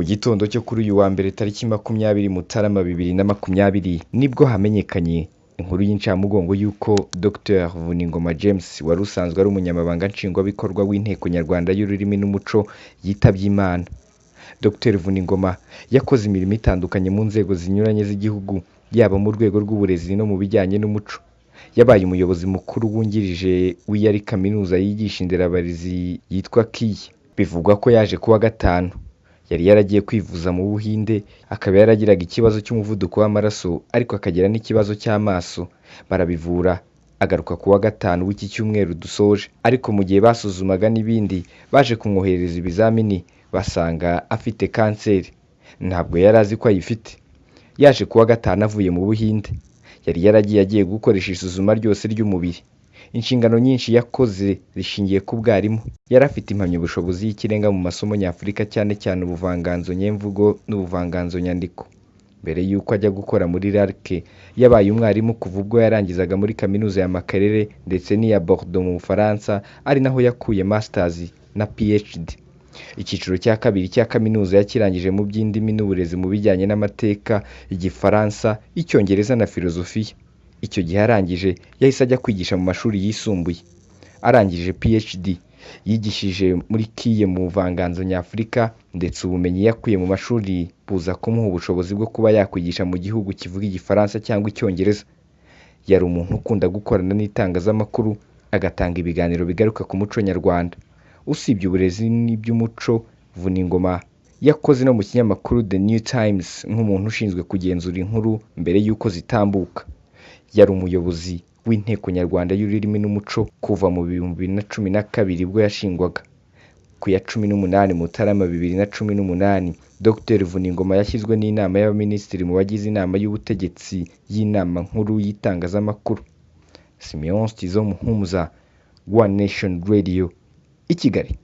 Gitondo cyo kuri uyu wa mbere tariki 20 Mutarama 2020 nibwo hamenyekanye inkuru y'incamugongo y'uko Dr Vuningoma James wari usanzwe ari umunyamabanga nshingwabikorwa w'Inteko Nyarwanda y'Ururimi n'Umuco yitabye Imana. Dr Vuningoma yakoze imirimo itandukanye mu nzego zinyuranye z'igihugu, yaba mu rwego rw'uburezi no mu bijyanye n'umuco. Yabaye umuyobozi mukuru wungirije w'iyari kaminuza yigisha inderabarezi yitwa KIE. Bivugwa ko yaje kuwa gatanu. Yari yaragiye kwivuza mu Buhinde, akaba yaragiraga ikibazo cy'umuvuduko w'amaraso ariko akagira n'ikibazo cy'amaso, barabivura agaruka kuwa gatanu w'iki cyumweru dusoje. Ariko mu gihe basuzumaga n'ibindi, baje kumwoherereza ibizamini basanga afite kanseri. Ntabwo yari azi ko ayifite. Yaje kuwa gatanu avuye mu Buhinde. Yari yaragiye agiye gukoresha isuzuma ryose ry'umubiri. Inshingano nyinshi yakoze zishingiye ku bwarimu. Yari afite impamyabushobozi y'ikirenga mu masomo nyafurika, cyane cyane ubuvanganzo nyemvugo n'ubuvanganzo nyandiko. Mbere y'uko ajya gukora muri RALC, yabaye umwarimu kuva ubwo yarangizaga muri kaminuza ya Makerere ndetse n'iya Bordeaux mu Bufaransa, ari naho yakuye Masters na PhD. Icyiciro cya kabiri cya kaminuza yakirangije mu by'indimi n'uburezi mu bijyanye n'amateka, Igifaransa, Icyongereza na Filozofiya. Icyo gihe arangije yahise ajya kwigisha mu mashuri yisumbuye. Arangije PhD yigishije muri KIE mu buvanganzo nyafurika, ndetse ubumenyi yakuye mu mashuri buza kumuha ubushobozi bwo kuba yakwigisha mu gihugu kivuga Igifaransa cyangwa Icyongereza. Yari umuntu ukunda gukorana n'itangazamakuru, agatanga ibiganiro bigaruka ku muco nyarwanda. Usibye uburezi n'iby'umuco, Vuningoma yakoze no mu kinyamakuru The New Times nk'umuntu ushinzwe kugenzura inkuru mbere y'uko zitambuka. Yari umuyobozi w'Inteko Nyarwanda y'Ururimi n'Umuco kuva mu 2012 ubwo yashingwaga. Ku ya 18 Mutarama 2018, Dr Vuningoma yashyizwe n'Inama y'Abaminisitiri mu bagize Inama y'Ubutegetsi y'Inama Nkuru y'Itangazamakuru. Simeon Stizo Muhumuza, One Nation Radio, i Kigali.